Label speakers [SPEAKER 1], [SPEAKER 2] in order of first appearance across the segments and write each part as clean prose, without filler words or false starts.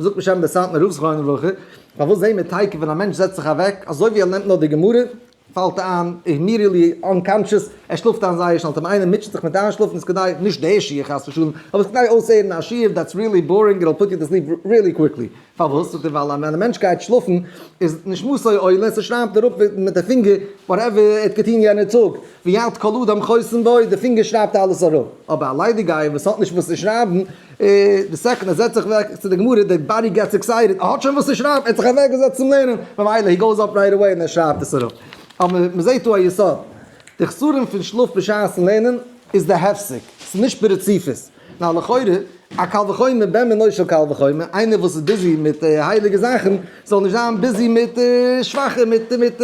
[SPEAKER 1] זאגט בשם דער סאטמאר רב זכרונו לברכה, פארוואס זעהן מיר תיכף ווען א מענטש זעצט זיך אוועק, אזוי ווי ער לערנט נאר די גמרא, פאלט איין immediately unconscious, ער שלאפט איין זייער שנעל, טאמער איינער מוטשעט זיך מיט איינשלאפן איז כדאי, נישט די שיעור חס ושלום, אבער איז כדאי אויסהערן א שיעור that's really boring, it'll put you to sleep really quickly. פארוואס? זאגט ער ווייל ווען א מענטש גייט שלאפן איז נשמתו עולה, ס'שרייבט אראפ מיט די פינגער whatever ער האט געטון יענע טאג, ויד כל אדם חותם בו, די פינגער שרייבט אלעס אראפ, אבער א ליידיגייער וואס האט נישט וואס צו שרייבן, די second ער זעצט זיך אוועק צו די גמרא, די body gets excited, ער האט שוין וואס צו שרייבן, ער האט זיך אוועק געזעצט צום לערנען, ממילא he goes up right away און ער שרייבט עס אראפ. אבער מ'זעט דא א יסוד, די חסרון פון שלאף בשעת'ן לערנען איז די הפסק, ס'איז נישט ברציפות. נאר לכאורה, א קל וחומר בן בנו של קל וחומר, איינער וואס איז busy מיט הייליגע זאכן, זאל נישט זיין busy מיט שוואכע, מיט מיט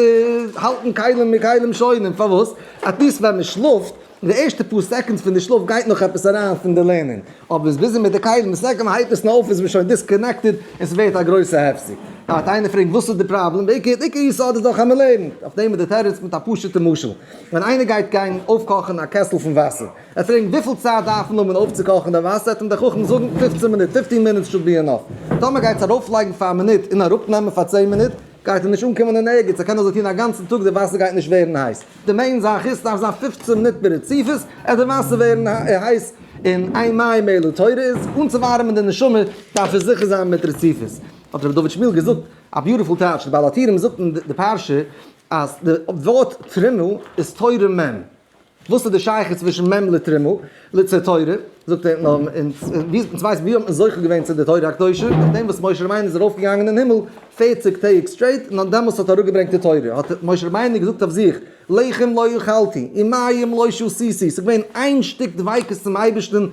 [SPEAKER 1] האלטן כלים מכלים שונים, פארוואס? at least ווען מען שלאפט, די ערשטע פאר seconds פון די שלאף גייט נאך עפעס אריין פון די לערנען, אבער איז busy מיט די כלים, די second מען הייבט עס נאר אויף איז מען שוין disconnected און ס'ווערט א גרויסע הפסק. נאר וועט איינער פרעגן וואס איז די פראבלעם, בעיקר עיקר יסוד איז דאך אז מען לערנט, אויף דעם איז די תירוץ מיט א פשוט'ע משל, ווען איינער גייט גיין אויפקאכן א קעסל פון וואסער, ער פרעגט וויפיל צייט דארף מען האבן אויפצוקאכן די וואסער, וועט אים דער חכם זאגן 15 מינוט, fifteen minutes should be enough. טאמער גייט עס ארויפלייגן פאר א מינוט און אראפנעמען פאר 10 מינוט, גייט ער נישט אנקומען אין ערגעץ, ער קען אזוי טון א גאנצן טאג, די וואסער גייט נישט ווערן הייס. די main זאך איז ס'דארף זיין 15 מינוט ברציפות, עט די וואסער ווערן הייס, און אין מים אלא תורה איז, אנצואווארעמען די נשמה דארף עס זיכער זיין מיט רציפות. האט רבי דוד שמואל געזאגט א beautiful טייטש, די בעל הטורים זאגט אין די פרשה אז די ווארט תרומה איז תורה מ'. וואס איז די שייכות צווישן מ' לתרומה לצו תורה? זאגט ער, נאר ווי אונז ווייסן ווי האט מען זוכה געווען צו די תורה הקדושה? נאכדעם וואס משה רבינו איז ארויפגעגאנגען אין הימל 40 טעג straight, און דעמאלס האט ער אראפגעברענגט די תורה, האט משה רבינו געזאגט אויף זיך, לחם לא אכלתי, ומים לא שתיתי, ס'איז געווען איין שטיק דביקות צום אייבערשטן,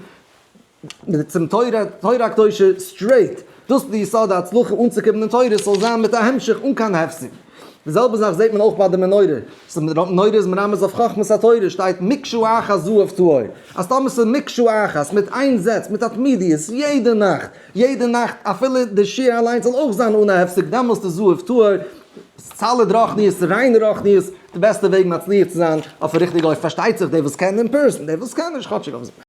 [SPEAKER 1] צום תורה, תורה הקדושה straight, דאס איז די יסוד ההצלחה אנצוקומען אין תורה, ס'זאל זיין מיט א המשך אן קיין הפסק. די זעלבע זאך זעט מען אויך ביי די מנורה, מנורה איז מרמז אויף חכמת התורה, שטייט מקשה אחת זהב טהור, אז טאמער ס'איז מקשה אחת, מיט איין זעץ, מיט א תמידיות, יעדע נאכט, יעדע נאכט, אפילו די שיעור אליינס זאל אויך זיין אן א הפסק, דעמאלסט איז זהב טהור, solid רוחניות, ריינע רוחניות, די בעסטע וועג מצליח צו זיין אויף א ריכטיגע אופן, פארשטייט זיך די וואס קענען אין person, די וואס קענען נישט כאטשיג אויף.